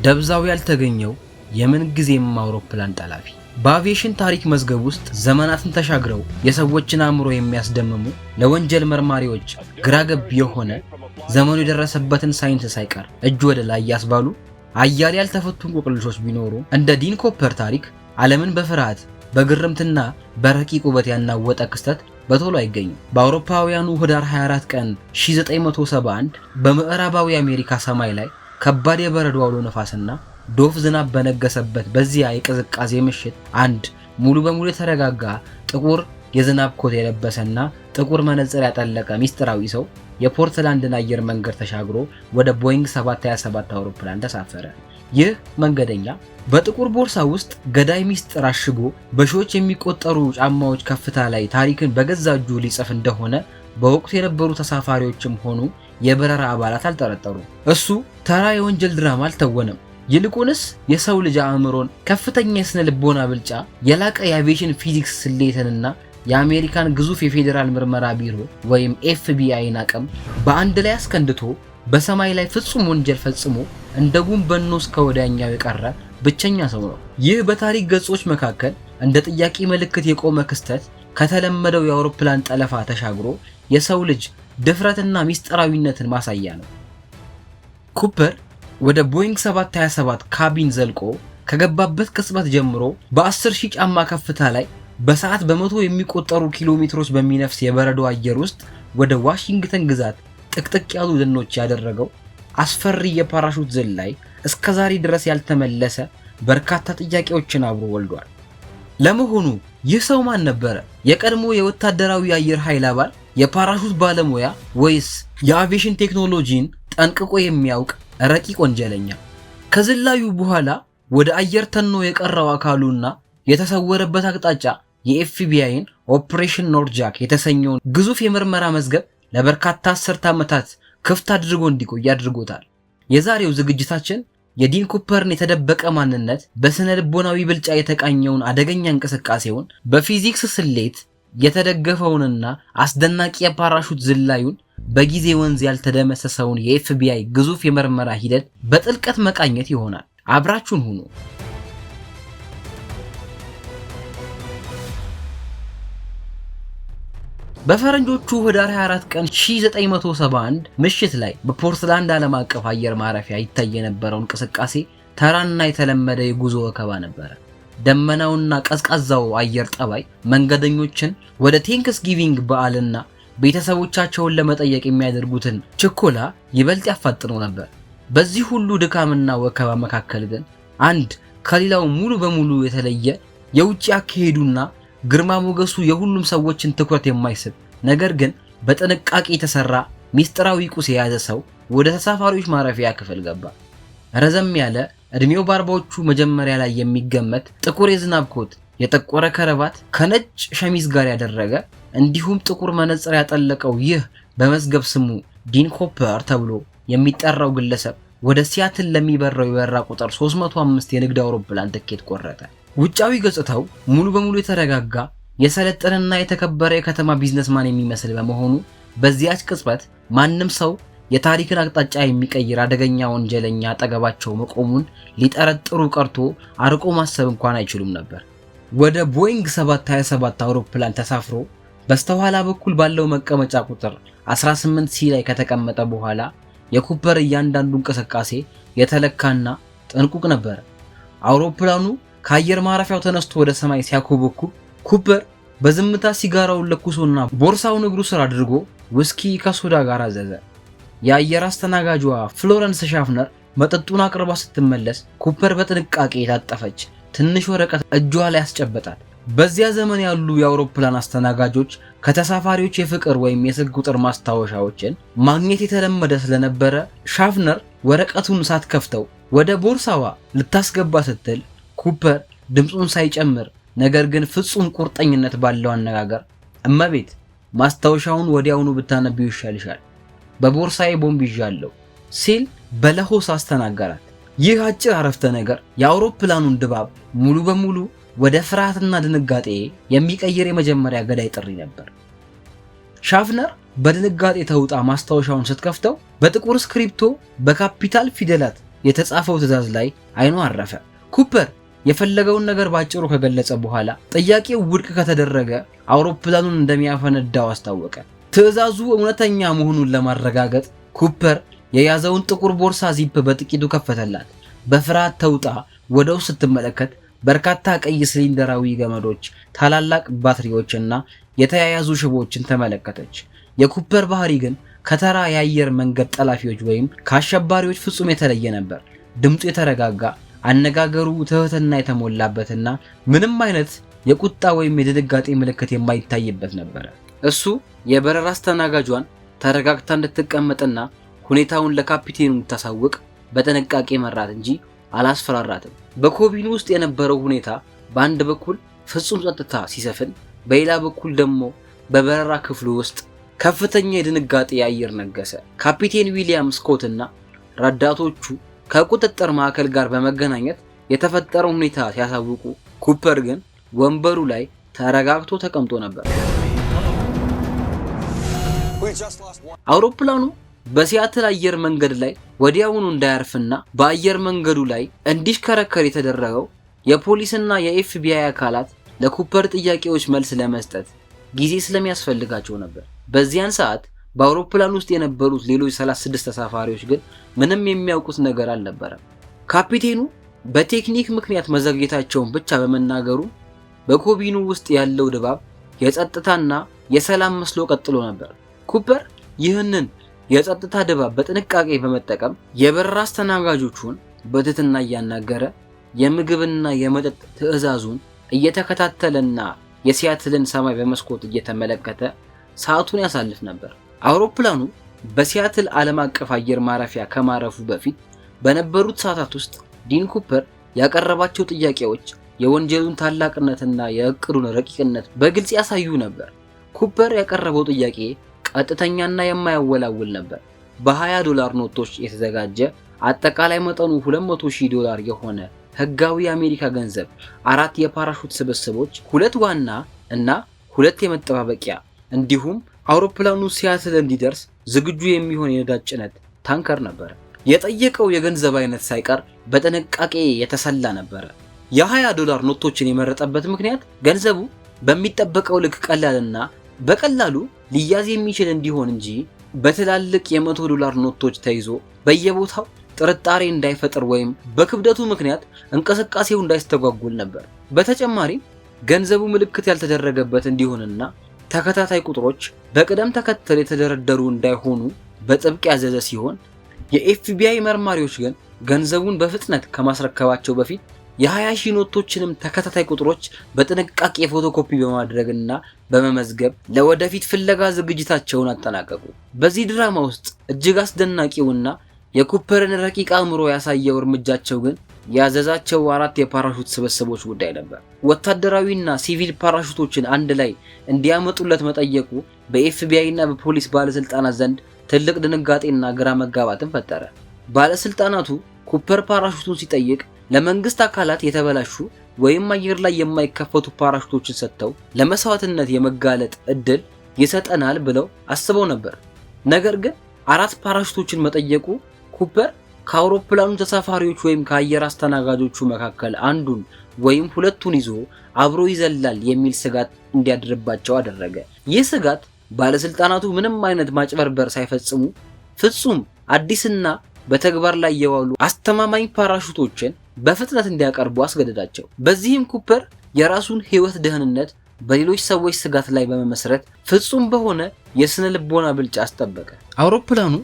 ደብዛው ያልተገኘው የምንጊዜም አውሮፕላን ጠላፊ። በአቪዬሽን ታሪክ መዝገብ ውስጥ ዘመናትን ተሻግረው የሰዎችን አእምሮ የሚያስደምሙ፣ ለወንጀል መርማሪዎች ግራ ገብ የሆነ፣ ዘመኑ የደረሰበትን ሳይንስ ሳይቀር እጅ ወደ ላይ ያስባሉ አያሌ ያልተፈቱ እንቆቅልሾች ቢኖሩ፣ እንደ ዲን ኮፐር ታሪክ ዓለምን በፍርሃት፣ በግርምትና በረቂቅ ውበት ያናወጠ ክስተት በቶሎ አይገኝም። በአውሮፓውያኑ ህዳር 24 ቀን 1971 በምዕራባዊ አሜሪካ ሰማይ ላይ ከባድ የበረዶ አውሎ ነፋስና ዶፍ ዝናብ በነገሰበት በዚያ የቅዝቃዜ ምሽት፣ አንድ ሙሉ በሙሉ የተረጋጋ፣ ጥቁር የዝናብ ኮት የለበሰና ጥቁር መነጽር ያጠለቀ ሚስጥራዊ ሰው የፖርትላንድን አየር መንገድ ተሻግሮ ወደ ቦይንግ 727 አውሮፕላን ተሳፈረ። ይህ መንገደኛ በጥቁር ቦርሳ ውስጥ ገዳይ ሚስጥር አሽጎ በሺዎች የሚቆጠሩ ጫማዎች ከፍታ ላይ ታሪክን በገዛ እጁ ሊጽፍ እንደሆነ በወቅቱ የነበሩ ተሳፋሪዎችም ሆኑ የበረራ አባላት አልጠረጠሩም። እሱ ተራ የወንጀል ድራማ አልተወነም። ይልቁንስ የሰው ልጅ አእምሮን ከፍተኛ የስነ ልቦና ብልጫ፣ የላቀ የአቪዬሽን ፊዚክስ ስሌትንና የአሜሪካን ግዙፍ የፌዴራል ምርመራ ቢሮ ወይም ኤፍቢአይን አቅም በአንድ ላይ አስከንድቶ በሰማይ ላይ ፍጹም ወንጀል ፈጽሞ እንደ ጉም በኖ እስከ ወዲያኛው የቀረ ብቸኛ ሰው ነው። ይህ በታሪክ ገጾች መካከል እንደ ጥያቄ ምልክት የቆመ ክስተት ከተለመደው የአውሮፕላን ጠለፋ ተሻግሮ የሰው ልጅ ድፍረትና ሚስጥራዊነትን ማሳያ ነው። ኩፐር ወደ ቦይንግ 727 cabin ዘልቆ ከገባበት ቅጽበት ጀምሮ በ10 ሺህ ጫማ ከፍታ ላይ በሰዓት በመቶ የሚቆጠሩ ኪሎ ሜትሮች በሚነፍስ የበረዶ አየር ውስጥ ወደ ዋሽንግተን ግዛት ጥቅጥቅ ያሉ ደኖች ያደረገው አስፈሪ የፓራሹት ዝላይ እስከ ዛሬ ድረስ ያልተመለሰ በርካታ ጥያቄዎችን አብሮ ወልዷል። ለመሆኑ ይህ ሰው ማን ነበረ? የቀድሞ የወታደራዊ አየር ኃይል አባል፣ የፓራሹት ባለሙያ ወይስ የአቪዬሽን ቴክኖሎጂን ጠንቅቆ የሚያውቅ ረቂቅ ወንጀለኛ? ከዝላዩ በኋላ ወደ አየር ተኖ የቀረው አካሉና የተሰወረበት አቅጣጫ የኤፍቢአይን Operation Northjack የተሰኘውን ግዙፍ የምርመራ መዝገብ ለበርካታ አስርተ ዓመታት ክፍት አድርጎ እንዲቆይ አድርጎታል። የዛሬው ዝግጅታችን የዲን ኩፐርን የተደበቀ ማንነት፣ በስነ ልቦናዊ ብልጫ የተቃኘውን አደገኛ እንቅስቃሴውን፣ በፊዚክስ ስሌት የተደገፈውንና አስደናቂ የፓራሹት ዝላዩን፣ በጊዜ ወንዝ ያልተደመሰሰውን የኤፍቢአይ ግዙፍ የምርመራ ሂደት በጥልቀት መቃኘት ይሆናል። አብራችሁን ሁኑ። በፈረንጆቹ ህዳር 24 ቀን 1971 ምሽት ላይ በፖርትላንድ ዓለም አቀፍ አየር ማረፊያ ይታይ የነበረው እንቅስቃሴ ተራና የተለመደ የጉዞ ወከባ ነበረ። ደመናውና ቀዝቃዛው አየር ጠባይ መንገደኞችን ወደ Thanksgiving በዓልና ቤተሰቦቻቸውን ለመጠየቅ የሚያደርጉትን ችኮላ ይበልጥ ያፋጥነው ነበር። በዚህ ሁሉ ድካምና ወከባ መካከል ግን አንድ ከሌላው ሙሉ በሙሉ የተለየ፣ የውጭ አካሄዱና ግርማ ሞገሱ የሁሉም ሰዎችን ትኩረት የማይስብ፣ ነገር ግን በጥንቃቄ የተሰራ ሚስጥራዊ ቁስ የያዘ ሰው ወደ ተሳፋሪዎች ማረፊያ ክፍል ገባ። ረዘም ያለ፣ እድሜው በ40ዎቹ መጀመሪያ ላይ የሚገመት፣ ጥቁር የዝናብ ኮት፣ የጠቆረ ከረባት ከነጭ ሸሚዝ ጋር ያደረገ፣ እንዲሁም ጥቁር መነጽር ያጠለቀው ይህ በመዝገብ ስሙ ዲን ኮፐር ተብሎ የሚጠራው ግለሰብ ወደ ሲያትል ለሚበረው የበረራ ቁጥር 305 የንግድ አውሮፕላን ትኬት ቆረጠ። ውጫዊ ገጽታው ሙሉ በሙሉ የተረጋጋ፣ የሰለጠነና የተከበረ የከተማ businessman የሚመስል በመሆኑ በዚያች ቅጽበት ማንም ሰው የታሪክን አቅጣጫ የሚቀይር አደገኛ ወንጀለኛ አጠገባቸው መቆሙን ሊጠረጥሩ ቀርቶ አርቆ ማሰብ እንኳን አይችሉም ነበር። ወደ ቦይንግ 727 አውሮፕላን ተሳፍሮ በስተኋላ በኩል ባለው መቀመጫ ቁጥር 18 C ላይ ከተቀመጠ በኋላ የኩፐር እያንዳንዱ እንቅስቃሴ የተለካና ጥንቁቅ ነበር። አውሮፕላኑ ከአየር ማረፊያው ተነስቶ ወደ ሰማይ ሲያኮበኩብ ኩፐር በዝምታ ሲጋራውን ለኩሶና ቦርሳውን እግሩ ስር አድርጎ ውስኪ ከሶዳ ጋር አዘዘ። የአየር አስተናጋጇ ፍሎረንስ ሻፍነር መጠጡን አቅርባ ስትመለስ ኩፐር በጥንቃቄ የታጠፈች ትንሽ ወረቀት እጇ ላይ አስጨበጣት። በዚያ ዘመን ያሉ የአውሮፕላን አስተናጋጆች ከተሳፋሪዎች የፍቅር ወይም የስልክ ቁጥር ማስታወሻዎችን ማግኘት የተለመደ ስለነበረ ሻፍነር ወረቀቱን ሳትከፍተው ወደ ቦርሳዋ ልታስገባ ስትል ኩፐር ድምፁን ሳይጨምር ነገር ግን ፍጹም ቁርጠኝነት ባለው አነጋገር "እመቤት፣ ማስታወሻውን ወዲያውኑ ብታነቢው ይሻልሻል፣ በቦርሳዬ ቦምብ ይዣለሁ" ሲል በለሆሳስ ተናገራት። ይህ አጭር አረፍተ ነገር የአውሮፕላኑን ድባብ ሙሉ በሙሉ ወደ ፍርሃትና ድንጋጤ የሚቀይር የመጀመሪያ ገዳይ ጥሪ ነበር። ሻፍነር በድንጋጤ ተውጣ ማስታወሻውን ስትከፍተው በጥቁር ስክሪፕቶ በካፒታል ፊደላት የተጻፈው ትዕዛዝ ላይ አይኑ አረፈ። ኩፐር የፈለገውን ነገር ባጭሩ ከገለጸ በኋላ ጥያቄው ውድቅ ከተደረገ አውሮፕላኑን እንደሚያፈነዳው አስታወቀ። ትዕዛዙ እውነተኛ መሆኑን ለማረጋገጥ ኩፐር የያዘውን ጥቁር ቦርሳ ዚፕ በጥቂቱ ከፈተላት። በፍርሃት ተውጣ ወደ ውስጥ ስትመለከት በርካታ ቀይ ሲሊንደራዊ ገመዶች፣ ታላላቅ ባትሪዎች እና የተያያዙ ሽቦዎችን ተመለከተች። የኩፐር ባህሪ ግን ከተራ የአየር መንገድ ጠላፊዎች ወይም ከአሸባሪዎች ፍጹም የተለየ ነበር። ድምፁ የተረጋጋ፣ አነጋገሩ ትህትና የተሞላበትና ምንም አይነት የቁጣ ወይም የድንጋጤ ምልክት የማይታይበት ነበረ። እሱ የበረራ አስተናጋጇን ተረጋግታ እንድትቀመጥና ሁኔታውን ለካፒቴኑ እንድታሳውቅ በጥንቃቄ መራት እንጂ አላስፈራራትም። በኮቢኑ ውስጥ የነበረው ሁኔታ በአንድ በኩል ፍጹም ጸጥታ ሲሰፍን፣ በሌላ በኩል ደግሞ በበረራ ክፍሉ ውስጥ ከፍተኛ የድንጋጤ አየር ነገሰ። ካፒቴን ዊሊያም ስኮት እና ረዳቶቹ ከቁጥጥር ማዕከል ጋር በመገናኘት የተፈጠረውን ሁኔታ ሲያሳውቁ፣ ኩፐር ግን ወንበሩ ላይ ተረጋግቶ ተቀምጦ ነበር። We just lost one. አውሮፕላኑ በሲያትል አየር መንገድ ላይ ወዲያውኑ እንዳያርፍና በአየር መንገዱ ላይ እንዲሽከረከር የተደረገው የፖሊስና የኤፍቢአይ አካላት ለኩፐር ጥያቄዎች መልስ ለመስጠት ጊዜ ስለሚያስፈልጋቸው ነበር። በዚያን ሰዓት በአውሮፕላን ውስጥ የነበሩት ሌሎች 36 ተሳፋሪዎች ግን ምንም የሚያውቁት ነገር አልነበረም። ካፒቴኑ በቴክኒክ ምክንያት መዘግየታቸውን ብቻ በመናገሩ በኮቢኑ ውስጥ ያለው ድባብ የጸጥታና የሰላም መስሎ ቀጥሎ ነበር። ኩፐር ይህንን የጸጥታ ድባብ በጥንቃቄ በመጠቀም የበረራ አስተናጋጆቹን በትህትና እያናገረ፣ የምግብና የመጠጥ ትዕዛዙን እየተከታተለና የሲያትልን ሰማይ በመስኮት እየተመለከተ ሰዓቱን ያሳልፍ ነበር። አውሮፕላኑ በሲያትል ዓለም አቀፍ አየር ማረፊያ ከማረፉ በፊት በነበሩት ሰዓታት ውስጥ ዲን ኩፐር ያቀረባቸው ጥያቄዎች የወንጀሉን ታላቅነትና የእቅዱን ረቂቅነት በግልጽ ያሳዩ ነበር። ኩፐር ያቀረበው ጥያቄ ቀጥተኛና የማያወላውል ነበር። በ20 ዶላር ኖቶች የተዘጋጀ፣ አጠቃላይ መጠኑ 200 ሺህ ዶላር የሆነ ህጋዊ የአሜሪካ ገንዘብ፣ አራት የፓራሹት ስብስቦች፣ ሁለት ዋና እና ሁለት የመጠባበቂያ፣ እንዲሁም አውሮፕላኑ ሲያትል እንዲደርስ ዝግጁ የሚሆን የነዳጅ ጭነት ታንከር ነበር። የጠየቀው የገንዘብ አይነት ሳይቀር በጥንቃቄ የተሰላ ነበረ። የ20 ዶላር ኖቶችን የመረጠበት ምክንያት ገንዘቡ በሚጠበቀው ልክ ቀላልና በቀላሉ ሊያዝ የሚችል እንዲሆን እንጂ በትላልቅ የ100 ዶላር ኖቶች ተይዞ በየቦታው ጥርጣሬ እንዳይፈጥር ወይም በክብደቱ ምክንያት እንቅስቃሴው እንዳይስተጓጉል ነበር። በተጨማሪም ገንዘቡ ምልክት ያልተደረገበት እንዲሆንና ተከታታይ ቁጥሮች በቅደም ተከተል የተደረደሩ እንዳይሆኑ በጥብቅ ያዘዘ ሲሆን፣ የኤፍቢአይ መርማሪዎች ግን ገንዘቡን በፍጥነት ከማስረከባቸው በፊት የ20 ሺህ ኖቶችንም ተከታታይ ቁጥሮች በጥንቃቄ ፎቶኮፒ በማድረግና በመመዝገብ ለወደፊት ፍለጋ ዝግጅታቸውን አጠናቀቁ። በዚህ ድራማ ውስጥ እጅግ አስደናቂውና የኩፐርን ረቂቅ አእምሮ ያሳየው እርምጃቸው ግን ያዘዛቸው አራት የፓራሹት ስብስቦች ጉዳይ ነበር። ወታደራዊና ሲቪል ፓራሹቶችን አንድ ላይ እንዲያመጡለት መጠየቁ በኤፍቢአይ እና በፖሊስ ባለስልጣናት ዘንድ ትልቅ ድንጋጤና ግራ መጋባትን ፈጠረ። ባለስልጣናቱ ኩፐር ፓራሹቱን ሲጠይቅ ለመንግስት አካላት የተበላሹ ወይም አየር ላይ የማይከፈቱ ፓራሹቶችን ሰጥተው ለመስዋዕትነት የመጋለጥ እድል ይሰጠናል ብለው አስበው ነበር። ነገር ግን አራት ፓራሹቶችን መጠየቁ ኩፐር ከአውሮፕላኑ ተሳፋሪዎች ወይም ከአየር አስተናጋጆቹ መካከል አንዱን ወይም ሁለቱን ይዞ አብሮ ይዘላል የሚል ስጋት እንዲያድርባቸው አደረገ። ይህ ስጋት ባለስልጣናቱ ምንም አይነት ማጭበርበር ሳይፈጽሙ ፍጹም አዲስና በተግባር ላይ የዋሉ አስተማማኝ ፓራሹቶችን በፍጥነት እንዲያቀርቡ አስገደዳቸው። በዚህም ኩፐር የራሱን ሕይወት ደህንነት በሌሎች ሰዎች ስጋት ላይ በመመስረት ፍጹም በሆነ የስነ ልቦና ብልጫ አስጠበቀ። አውሮፕላኑ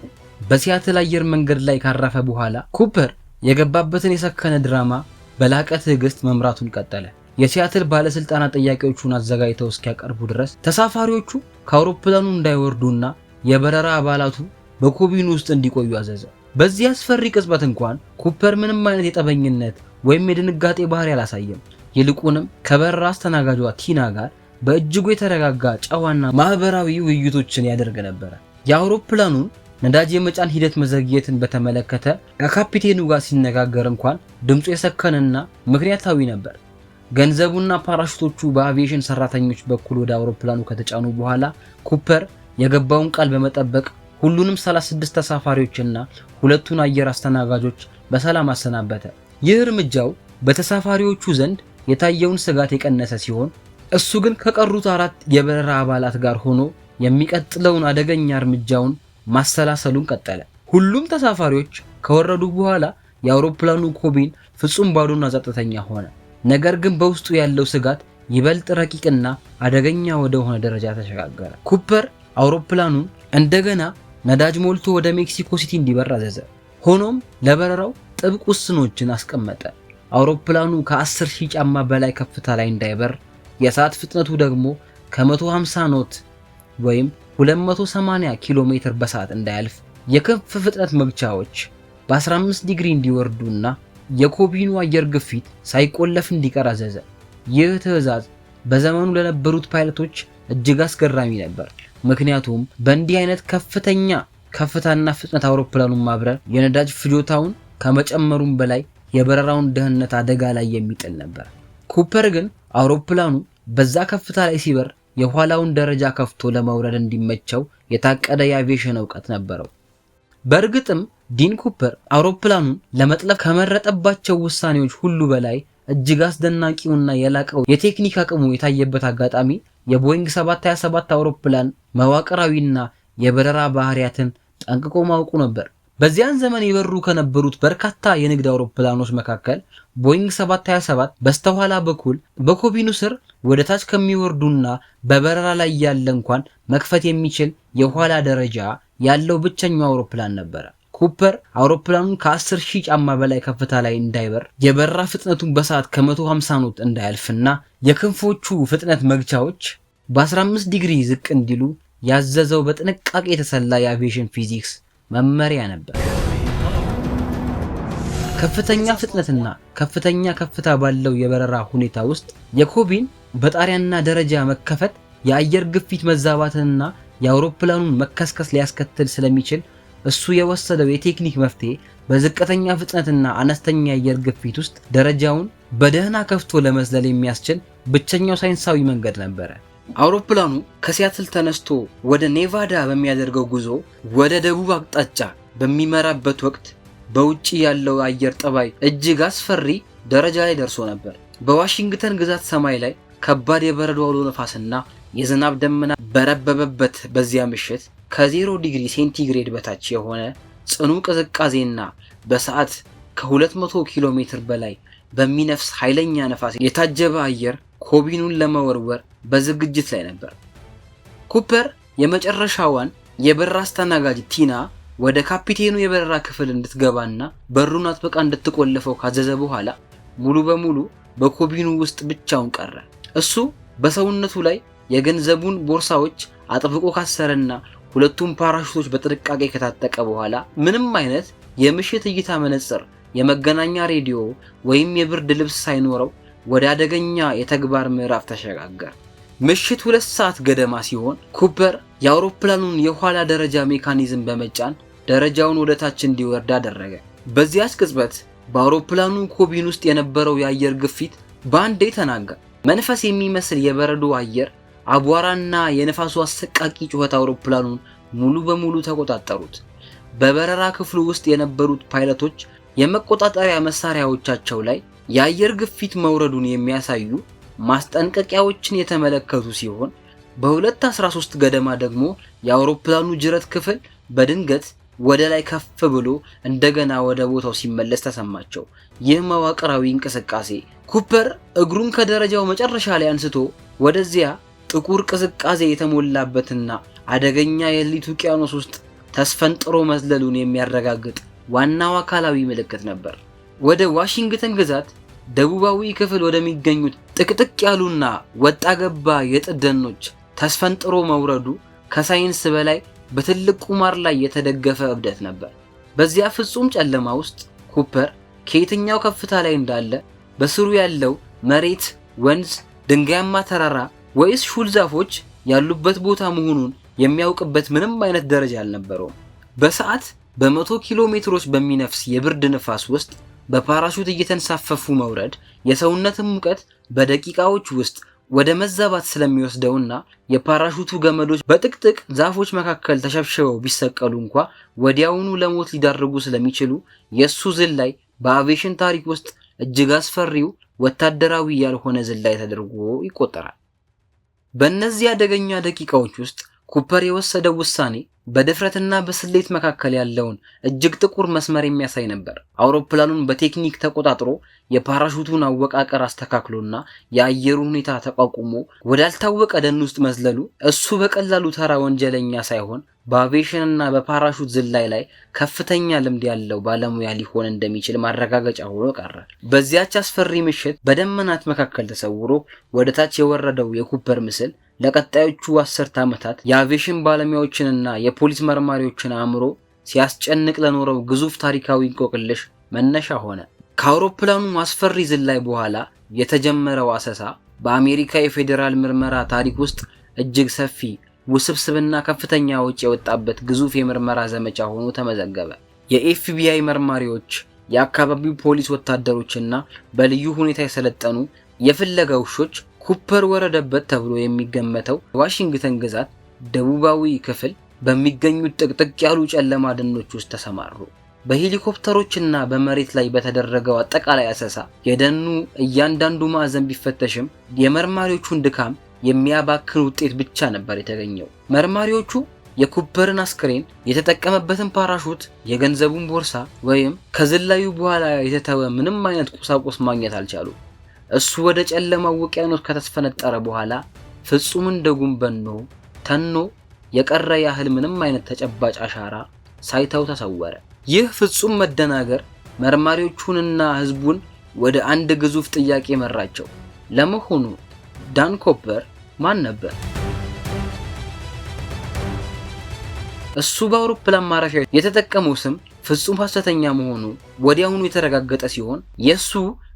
በሲያትል አየር መንገድ ላይ ካረፈ በኋላ ኩፐር የገባበትን የሰከነ ድራማ በላቀ ትዕግስት መምራቱን ቀጠለ። የሲያትል ባለስልጣናት ጥያቄዎቹን አዘጋጅተው እስኪያቀርቡ ድረስ ተሳፋሪዎቹ ከአውሮፕላኑ እንዳይወርዱና የበረራ አባላቱ በኮቢኑ ውስጥ እንዲቆዩ አዘዘ። በዚህ አስፈሪ ቅጽበት እንኳን ኩፐር ምንም አይነት የጠበኝነት ወይም የድንጋጤ ባህሪ አላሳየም። ይልቁንም ከበረራ አስተናጋጇ ቲና ጋር በእጅጉ የተረጋጋ፣ ጨዋና ማህበራዊ ውይይቶችን ያደርግ ነበረ። የአውሮፕላኑን ነዳጅ የመጫን ሂደት መዘግየትን በተመለከተ ከካፒቴኑ ጋር ሲነጋገር እንኳን ድምፁ የሰከነና ምክንያታዊ ነበር። ገንዘቡና ፓራሹቶቹ በአቪዬሽን ሰራተኞች በኩል ወደ አውሮፕላኑ ከተጫኑ በኋላ ኩፐር የገባውን ቃል በመጠበቅ ሁሉንም 36 ተሳፋሪዎችና ሁለቱን አየር አስተናጋጆች በሰላም አሰናበተ። ይህ እርምጃው በተሳፋሪዎቹ ዘንድ የታየውን ስጋት የቀነሰ ሲሆን፣ እሱ ግን ከቀሩት አራት የበረራ አባላት ጋር ሆኖ የሚቀጥለውን አደገኛ እርምጃውን ማሰላሰሉን ቀጠለ። ሁሉም ተሳፋሪዎች ከወረዱ በኋላ የአውሮፕላኑ cabin ፍጹም ባዶና ጸጥተኛ ሆነ። ነገር ግን በውስጡ ያለው ስጋት ይበልጥ ረቂቅና አደገኛ ወደ ሆነ ደረጃ ተሸጋገረ። ኩፐር አውሮፕላኑን እንደገና ነዳጅ ሞልቶ ወደ ሜክሲኮ ሲቲ እንዲበር አዘዘ። ሆኖም ለበረራው ጥብቅ ውስኖችን አስቀመጠ። አውሮፕላኑ ከ10 ሺህ ጫማ በላይ ከፍታ ላይ እንዳይበር፣ የሰዓት ፍጥነቱ ደግሞ ከ150 knot ወይም 280 ኪሎ ሜትር በሰዓት እንዳያልፍ፣ የክንፍ ፍጥነት መግቻዎች በ15 ዲግሪ እንዲወርዱና የ cabin ኑ አየር ግፊት ሳይቆለፍ እንዲቀር አዘዘ። ይህ ትዕዛዝ በዘመኑ ለነበሩት ፓይለቶች እጅግ አስገራሚ ነበር። ምክንያቱም በእንዲህ አይነት ከፍተኛ ከፍታና ፍጥነት አውሮፕላኑን ማብረር የነዳጅ ፍጆታውን ከመጨመሩም በላይ የበረራውን ደህንነት አደጋ ላይ የሚጥል ነበር። ኩፐር ግን አውሮፕላኑ በዛ ከፍታ ላይ ሲበር የኋላውን ደረጃ ከፍቶ ለመውረድ እንዲመቸው የታቀደ የአቪዬሽን እውቀት ነበረው። በእርግጥም ዲን ኩፐር አውሮፕላኑን ለመጥለፍ ከመረጠባቸው ውሳኔዎች ሁሉ በላይ እጅግ አስደናቂውና የላቀው የቴክኒክ አቅሙ የታየበት አጋጣሚ የቦይንግ 727 አውሮፕላን መዋቅራዊና የበረራ ባህሪያትን ጠንቅቆ ማወቁ ነበር። በዚያን ዘመን ይበሩ ከነበሩት በርካታ የንግድ አውሮፕላኖች መካከል ቦይንግ 727 በስተኋላ በኩል በ cabin ኑ ስር ወደ ታች ከሚወርዱና በበረራ ላይ ያለ እንኳን መክፈት የሚችል የኋላ ደረጃ ያለው ብቸኛው አውሮፕላን ነበረ። ኩፐር አውሮፕላኑን ከ10 ሺህ ጫማ በላይ ከፍታ ላይ እንዳይበር፣ የበረራ ፍጥነቱን በሰዓት ከ150 knot እንዳያልፍና የክንፎቹ ፍጥነት መግቻዎች በ15 ዲግሪ ዝቅ እንዲሉ ያዘዘው በጥንቃቄ የተሰላ የአቪዬሽን ፊዚክስ መመሪያ ነበር። ከፍተኛ ፍጥነትና ከፍተኛ ከፍታ ባለው የበረራ ሁኔታ ውስጥ የ cabin በጣሪያና ደረጃ መከፈት የአየር ግፊት መዛባትንና የአውሮፕላኑን መከስከስ ሊያስከትል ስለሚችል፣ እሱ የወሰደው የቴክኒክ መፍትሄ በዝቅተኛ ፍጥነትና አነስተኛ የአየር ግፊት ውስጥ ደረጃውን በደህና ከፍቶ ለመዝለል የሚያስችል ብቸኛው ሳይንሳዊ መንገድ ነበረ። አውሮፕላኑ ከሲያትል ተነስቶ ወደ ኔቫዳ በሚያደርገው ጉዞ ወደ ደቡብ አቅጣጫ በሚመራበት ወቅት በውጪ ያለው አየር ጠባይ እጅግ አስፈሪ ደረጃ ላይ ደርሶ ነበር። በዋሽንግተን ግዛት ሰማይ ላይ ከባድ የበረዶ አውሎ ነፋስና የዝናብ ደመና በረበበበት በዚያ ምሽት፣ ከ0 ዲግሪ ሴንቲግሬድ በታች የሆነ ጽኑ ቅዝቃዜና በሰዓት ከ200 ኪሎ ሜትር በላይ በሚነፍስ ኃይለኛ ነፋስ የታጀበ አየር cabin ኑን ለመወርወር በዝግጅት ላይ ነበር። ኩፐር የመጨረሻዋን የበረራ አስተናጋጅ ቲና ወደ ካፒቴኑ የበረራ ክፍል እንድትገባና በሩን አጥብቃ እንድትቆልፈው ካዘዘ በኋላ ሙሉ በሙሉ በ cabin ኑ ውስጥ ብቻውን ቀረ። እሱ በሰውነቱ ላይ የገንዘቡን ቦርሳዎች አጥብቆ ካሰረና ሁለቱም ፓራሹቶች በጥንቃቄ ከታጠቀ በኋላ ምንም አይነት የምሽት እይታ መነጽር፣ የመገናኛ ሬዲዮ ወይም የብርድ ልብስ ሳይኖረው ወደ አደገኛ የተግባር ምዕራፍ ተሸጋገረ። ምሽት 2 ሰዓት ገደማ ሲሆን ኩፐር የአውሮፕላኑን የኋላ ደረጃ mechanism በመጫን ደረጃውን ወደ ታች እንዲወርድ አደረገ። በዚያች ቅጽበት በአውሮፕላኑ cabin ውስጥ የነበረው የአየር ግፊት በአንዴ ተናጋ። መንፈስ የሚመስል የበረዶ አየር፣ አቧራና የነፋሱ አሰቃቂ ጩኸት አውሮፕላኑን ሙሉ በሙሉ ተቆጣጠሩት። በበረራ ክፍሉ ውስጥ የነበሩት ፓይለቶች የመቆጣጠሪያ መሳሪያዎቻቸው ላይ የአየር ግፊት መውረዱን የሚያሳዩ ማስጠንቀቂያዎችን የተመለከቱ ሲሆን፣ በ2:13 ገደማ ደግሞ የአውሮፕላኑ ጅረት ክፍል በድንገት ወደ ላይ ከፍ ብሎ እንደገና ወደ ቦታው ሲመለስ ተሰማቸው። ይህ መዋቅራዊ እንቅስቃሴ ኩፐር እግሩን ከደረጃው መጨረሻ ላይ አንስቶ ወደዚያ ጥቁር ቅዝቃዜ የተሞላበትና አደገኛ የሌሊት ውቅያኖስ ውስጥ ተስፈንጥሮ መዝለሉን የሚያረጋግጥ ዋናው አካላዊ ምልክት ነበር። ወደ ዋሽንግተን ግዛት ደቡባዊ ክፍል ወደሚገኙት ጥቅጥቅ ያሉና ወጣ ገባ የጥድ ደኖች ተስፈንጥሮ መውረዱ ከሳይንስ በላይ በትልቅ ቁማር ላይ የተደገፈ እብደት ነበር። በዚያ ፍጹም ጨለማ ውስጥ ኩፐር ከየትኛው ከፍታ ላይ እንዳለ፣ በስሩ ያለው መሬት፣ ወንዝ፣ ድንጋያማ ተራራ ወይስ ሹል ዛፎች ያሉበት ቦታ መሆኑን የሚያውቅበት ምንም አይነት ደረጃ አልነበረውም። በሰዓት በ100 ኪሎ ሜትሮች በሚነፍስ የብርድ ንፋስ ውስጥ በፓራሹት እየተንሳፈፉ መውረድ የሰውነትን ሙቀት በደቂቃዎች ውስጥ ወደ መዛባት ስለሚወስደውና የፓራሹቱ ገመዶች በጥቅጥቅ ዛፎች መካከል ተሸብሽበው ቢሰቀሉ እንኳ ወዲያውኑ ለሞት ሊዳርጉ ስለሚችሉ የእሱ ዝላይ በአቪዬሽን ታሪክ ውስጥ እጅግ አስፈሪው ወታደራዊ ያልሆነ ዝላይ ተደርጎ ይቆጠራል። በእነዚህ አደገኛ ደቂቃዎች ውስጥ ኩፐር የወሰደው ውሳኔ በድፍረትና በስሌት መካከል ያለውን እጅግ ጥቁር መስመር የሚያሳይ ነበር። አውሮፕላኑን በቴክኒክ ተቆጣጥሮ፣ የፓራሹቱን አወቃቀር አስተካክሎና የአየሩን ሁኔታ ተቋቁሞ ወዳልታወቀ ደን ውስጥ መዝለሉ እሱ በቀላሉ ተራ ወንጀለኛ ሳይሆን በአቪዬሽንና በፓራሹት ዝላይ ላይ ከፍተኛ ልምድ ያለው ባለሙያ ሊሆን እንደሚችል ማረጋገጫ ሆኖ ቀረ። በዚያች አስፈሪ ምሽት በደመናት መካከል ተሰውሮ ወደ ታች የወረደው የኩፐር ምስል ለቀጣዮቹ 10 ዓመታት የአቪዬሽን ባለሙያዎችንና የፖሊስ መርማሪዎችን አእምሮ ሲያስጨንቅ ለኖረው ግዙፍ ታሪካዊ እንቆቅልሽ መነሻ ሆነ። ከአውሮፕላኑ አስፈሪ ዝላይ በኋላ የተጀመረው አሰሳ በአሜሪካ የፌዴራል ምርመራ ታሪክ ውስጥ እጅግ ሰፊ፣ ውስብስብና ከፍተኛ ወጪ የወጣበት ግዙፍ የምርመራ ዘመቻ ሆኖ ተመዘገበ። የኤፍቢአይ መርማሪዎች፣ የአካባቢው ፖሊስ ወታደሮችና በልዩ ሁኔታ የሰለጠኑ የፍለጋ ውሾች ኩፐር ወረደበት ተብሎ የሚገመተው ዋሽንግተን ግዛት ደቡባዊ ክፍል በሚገኙት ጥቅጥቅ ያሉ ጨለማ ደኖች ውስጥ ተሰማሩ። በሄሊኮፕተሮችና በመሬት ላይ በተደረገው አጠቃላይ አሰሳ የደኑ እያንዳንዱ ማዕዘን ቢፈተሽም የመርማሪዎቹን ድካም የሚያባክን ውጤት ብቻ ነበር የተገኘው። መርማሪዎቹ የኩፐርን አስክሬን፣ የተጠቀመበትን ፓራሹት፣ የገንዘቡን ቦርሳ ወይም ከዝላዩ በኋላ የተተወ ምንም አይነት ቁሳቁስ ማግኘት አልቻሉም። እሱ ወደ ጨለማው ውቅያኖስ ከተስፈነጠረ በኋላ ፍጹም እንደ ጉም በኖ ተኖ የቀረ ያህል ምንም አይነት ተጨባጭ አሻራ ሳይተው ተሰወረ። ይህ ፍጹም መደናገር መርማሪዎቹንና ሕዝቡን ወደ አንድ ግዙፍ ጥያቄ መራቸው። ለመሆኑ ዳን ኩፐር ማን ነበር? እሱ በአውሮፕላን ማረፊያ የተጠቀመው ስም ፍጹም ሐሰተኛ መሆኑ ወዲያውኑ የተረጋገጠ ሲሆን፣ የእሱ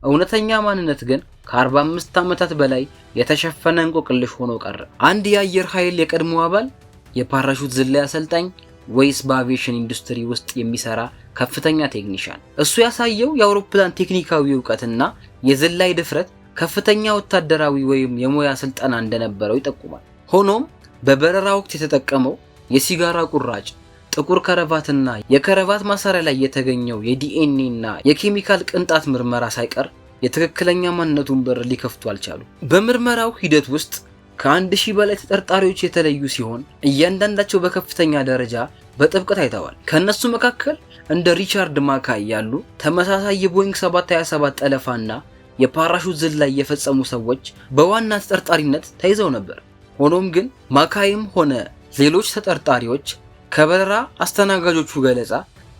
እውነተኛ ማንነት ግን ከ45 ዓመታት በላይ የተሸፈነ እንቆቅልሽ ሆኖ ቀረ። አንድ የአየር ኃይል የቀድሞ አባል፣ የፓራሹት ዝላይ አሰልጣኝ ወይስ በአቪዬሽን ኢንዱስትሪ ውስጥ የሚሰራ ከፍተኛ ቴክኒሻን? እሱ ያሳየው የአውሮፕላን ቴክኒካዊ እውቀትና የዝላይ ድፍረት ከፍተኛ ወታደራዊ ወይም የሙያ ስልጠና እንደነበረው ይጠቁማል። ሆኖም በበረራ ወቅት የተጠቀመው የሲጋራ ቁራጭ፣ ጥቁር ከረቫትና የከረቫት ማሰሪያ ላይ የተገኘው የዲኤንኤ እና የኬሚካል ቅንጣት ምርመራ ሳይቀር የትክክለኛ ማንነቱን በር ሊከፍቱ አልቻሉ። በምርመራው ሂደት ውስጥ ከ1000 በላይ ተጠርጣሪዎች የተለዩ ሲሆን እያንዳንዳቸው በከፍተኛ ደረጃ በጥብቅ ታይተዋል። ከእነሱ መካከል እንደ ሪቻርድ ማካይ ያሉ ተመሳሳይ የቦይንግ 727 ጠለፋና የፓራሹት ዝላይ የፈጸሙ ሰዎች በዋና ተጠርጣሪነት ተይዘው ነበር። ሆኖም ግን ማካይም ሆነ ሌሎች ተጠርጣሪዎች ከበረራ አስተናጋጆቹ ገለጻ፣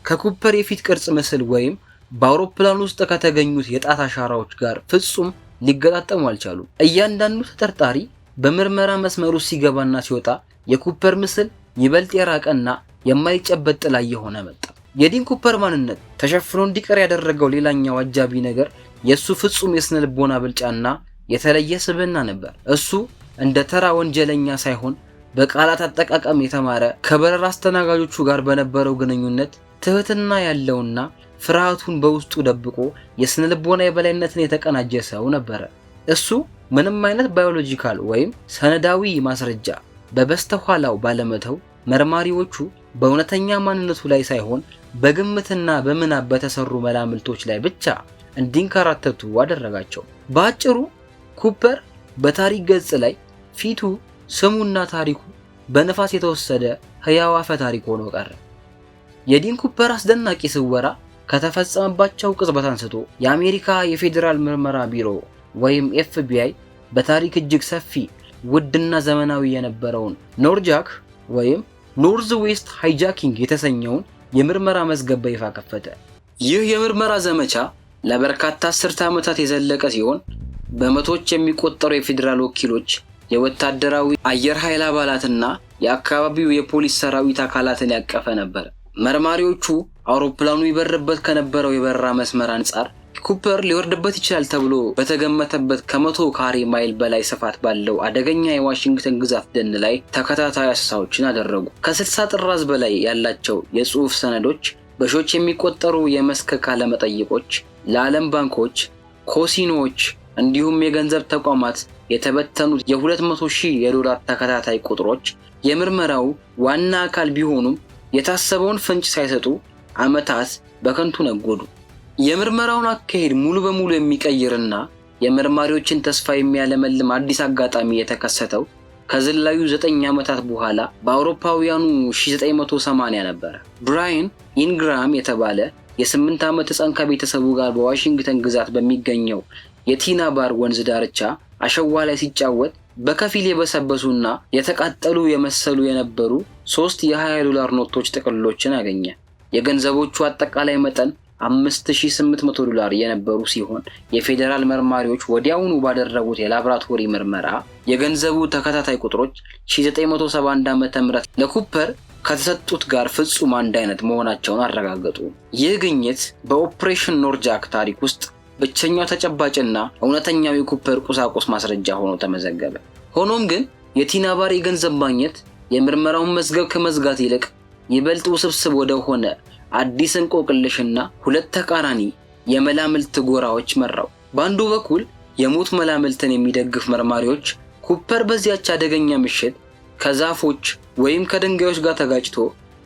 ከኩፐር የፊት ቅርጽ ምስል ወይም በአውሮፕላን ውስጥ ከተገኙት የጣት አሻራዎች ጋር ፍጹም ሊገጣጠሙ አልቻሉም። እያንዳንዱ ተጠርጣሪ በምርመራ መስመሩ ሲገባና ሲወጣ የኩፐር ምስል ይበልጥ የራቀና የማይጨበጥ ጥላ እየሆነ መጣ። የዲን ኩፐር ማንነት ተሸፍኖ እንዲቀር ያደረገው ሌላኛው አጃቢ ነገር የእሱ ፍጹም የስነ ልቦና ብልጫና የተለየ ስብዕና ነበር። እሱ እንደ ተራ ወንጀለኛ ሳይሆን በቃላት አጠቃቀም የተማረ፣ ከበረራ አስተናጋጆቹ ጋር በነበረው ግንኙነት ትህትና ያለውና ፍርሃቱን በውስጡ ደብቆ የስነ ልቦና የበላይነትን የተቀናጀ ሰው ነበረ። እሱ ምንም አይነት biological ወይም ሰነዳዊ ማስረጃ በበስተኋላው ባለመተው መርማሪዎቹ በእውነተኛ ማንነቱ ላይ ሳይሆን በግምትና በምናብ በተሰሩ መላምቶች ላይ ብቻ እንዲንከራተቱ አደረጋቸው። በአጭሩ ኩፐር በታሪክ ገጽ ላይ ፊቱ፣ ስሙና ታሪኩ በንፋስ የተወሰደ ህያው አፈ ታሪክ ሆኖ ቀረ። የዲን ኩፐር አስደናቂ ስወራ ከተፈጸመባቸው ቅጽበት አንስቶ የአሜሪካ የፌዴራል ምርመራ ቢሮ ወይም ኤፍቢአይ በታሪክ እጅግ ሰፊ፣ ውድና ዘመናዊ የነበረውን ኖርጃክ ወይም Northwest Hijacking የተሰኘውን የምርመራ መዝገብ በይፋ ከፈተ። ይህ የምርመራ ዘመቻ ለበርካታ አስርተ ዓመታት የዘለቀ ሲሆን በመቶዎች የሚቆጠሩ የፌዴራል ወኪሎች፣ የወታደራዊ አየር ኃይል አባላትና የአካባቢው የፖሊስ ሰራዊት አካላትን ያቀፈ ነበር። መርማሪዎቹ አውሮፕላኑ ይበርበት ከነበረው የበረራ መስመር አንጻር ኩፐር ሊወርድበት ይችላል ተብሎ በተገመተበት ከ100 ካሬ ማይል በላይ ስፋት ባለው አደገኛ የዋሽንግተን ግዛት ደን ላይ ተከታታይ አሰሳዎችን አደረጉ። ከ60 ጥራዝ በላይ ያላቸው የጽሑፍ ሰነዶች፣ በሺዎች የሚቆጠሩ የመስክ ቃለ መጠይቆች፣ ለዓለም ባንኮች፣ ካሲኖዎች እንዲሁም የገንዘብ ተቋማት የተበተኑት የ200 ሺህ የዶላር ተከታታይ ቁጥሮች የምርመራው ዋና አካል ቢሆኑም የታሰበውን ፍንጭ ሳይሰጡ ዓመታት በከንቱ ነጎዱ። የምርመራውን አካሄድ ሙሉ በሙሉ የሚቀይርና የመርማሪዎችን ተስፋ የሚያለመልም አዲስ አጋጣሚ የተከሰተው ከዝላዩ 9 ዓመታት በኋላ በአውሮፓውያኑ 1980 ነበረ። ብራይን ኢንግራም የተባለ የ8 ዓመት ሕፃን ከቤተሰቡ ጋር በዋሽንግተን ግዛት በሚገኘው የቲና ባር ወንዝ ዳርቻ አሸዋ ላይ ሲጫወት በከፊል የበሰበሱና የተቃጠሉ የመሰሉ የነበሩ ሶስት የ20 ዶላር ኖቶች ጥቅልሎችን አገኘ። የገንዘቦቹ አጠቃላይ መጠን 5800 ዶላር የነበሩ ሲሆን የፌዴራል መርማሪዎች ወዲያውኑ ባደረጉት የላብራቶሪ ምርመራ የገንዘቡ ተከታታይ ቁጥሮች 1971 ዓ.ም ለኩፐር ከተሰጡት ጋር ፍጹም አንድ አይነት መሆናቸውን አረጋገጡ። ይህ ግኝት በ Operation Norjak ታሪክ ውስጥ ብቸኛው ተጨባጭና እውነተኛው የኩፐር ቁሳቁስ ማስረጃ ሆኖ ተመዘገበ። ሆኖም ግን የቲናባር የገንዘብ ማግኘት የምርመራውን መዝገብ ከመዝጋት ይልቅ ይበልጥ ውስብስብ ወደ ሆነ አዲስ እንቆቅልሽና ሁለት ተቃራኒ የመላምት ጎራዎች መራው። በአንዱ በኩል የሞት መላምትን የሚደግፍ መርማሪዎች ኩፐር በዚያች አደገኛ ምሽት ከዛፎች ወይም ከድንጋዮች ጋር ተጋጭቶ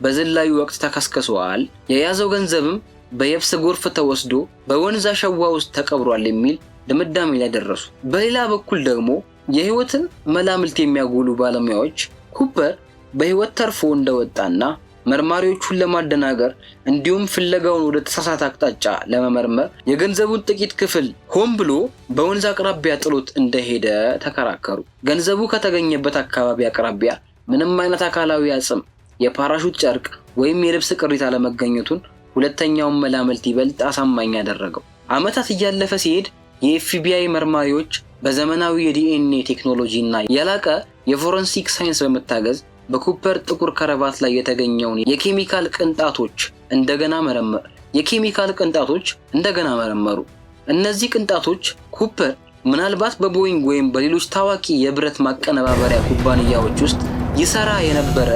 በዝላዩ ወቅት ተከስክሷል፣ የያዘው ገንዘብም በየብስ ጎርፍ ተወስዶ በወንዝ አሸዋ ውስጥ ተቀብሯል የሚል ድምዳሜ ላይ ደረሱ። በሌላ በኩል ደግሞ የህይወትን መላምት የሚያጎሉ ባለሙያዎች ኩፐር በህይወት ተርፎ እንደወጣና መርማሪዎቹን ለማደናገር እንዲሁም ፍለጋውን ወደ ተሳሳተ አቅጣጫ ለመመርመር የገንዘቡን ጥቂት ክፍል ሆን ብሎ በወንዝ አቅራቢያ ጥሎት እንደሄደ ተከራከሩ። ገንዘቡ ከተገኘበት አካባቢ አቅራቢያ ምንም አይነት አካላዊ አጽም፣ የፓራሹት ጨርቅ ወይም የልብስ ቅሪት አለመገኘቱን ሁለተኛውን መላምት ይበልጥ አሳማኝ ያደረገው። ዓመታት እያለፈ ሲሄድ የኤፍቢአይ መርማሪዎች በዘመናዊ የዲኤንኤ ቴክኖሎጂ እና የላቀ የፎረንሲክ ሳይንስ በመታገዝ በኩፐር ጥቁር ከረባት ላይ የተገኘውን የኬሚካል ቅንጣቶች እንደገና መረመሩ። እነዚህ ቅንጣቶች ኩፐር ምናልባት በቦይንግ ወይም በሌሎች ታዋቂ የብረት ማቀነባበሪያ ኩባንያዎች ውስጥ ይሰራ የነበረ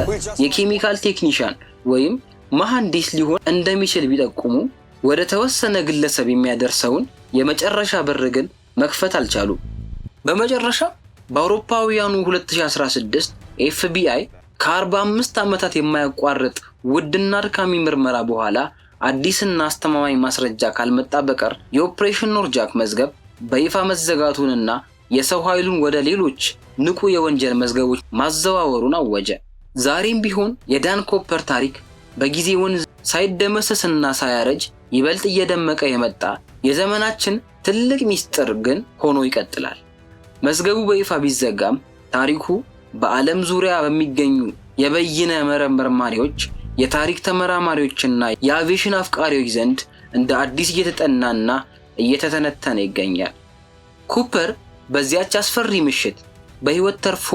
የኬሚካል ቴክኒሻን ወይም መሐንዲስ ሊሆን እንደሚችል ቢጠቁሙ ወደ ተወሰነ ግለሰብ የሚያደርሰውን የመጨረሻ በር ግን መክፈት አልቻሉም። በመጨረሻ በአውሮፓውያኑ 2016 ኤፍቢአይ ከ45 ዓመታት የማያቋርጥ ውድና አድካሚ ምርመራ በኋላ አዲስና አስተማማኝ ማስረጃ ካልመጣ በቀር የ Operation Norjak መዝገብ በይፋ መዘጋቱንና የሰው ኃይሉን ወደ ሌሎች ንቁ የወንጀል መዝገቦች ማዘዋወሩን አወጀ። ዛሬም ቢሆን የዳን ኩፐር ታሪክ በጊዜ ወንዝ ሳይደመሰስና ሳያረጅ ይበልጥ እየደመቀ የመጣ የዘመናችን ትልቅ ሚስጥር ግን ሆኖ ይቀጥላል። መዝገቡ በይፋ ቢዘጋም ታሪኩ በዓለም ዙሪያ በሚገኙ የበይነ መረብ መርማሪዎች፣ የታሪክ ተመራማሪዎችና የአቪዬሽን አፍቃሪዎች ዘንድ እንደ አዲስ እየተጠናና እየተተነተነ ይገኛል። ኩፐር በዚያች አስፈሪ ምሽት በሕይወት ተርፎ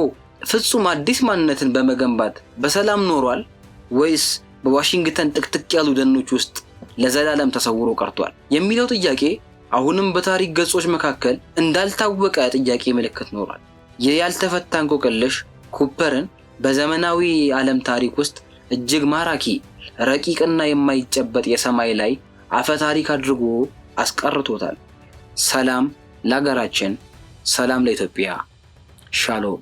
ፍጹም አዲስ ማንነትን በመገንባት በሰላም ኖሯል ወይስ በዋሽንግተን ጥቅጥቅ ያሉ ደኖች ውስጥ ለዘላለም ተሰውሮ ቀርቷል የሚለው ጥያቄ አሁንም በታሪክ ገጾች መካከል እንዳልታወቀ ጥያቄ ምልክት ኖሯል። ይህ ያልተፈታ እንቆቅልሽ ኩፐርን በዘመናዊ ዓለም ታሪክ ውስጥ እጅግ ማራኪ፣ ረቂቅና የማይጨበጥ የሰማይ ላይ አፈ ታሪክ አድርጎ አስቀርቶታል። ሰላም ለሀገራችን፣ ሰላም ለኢትዮጵያ። ሻሎም።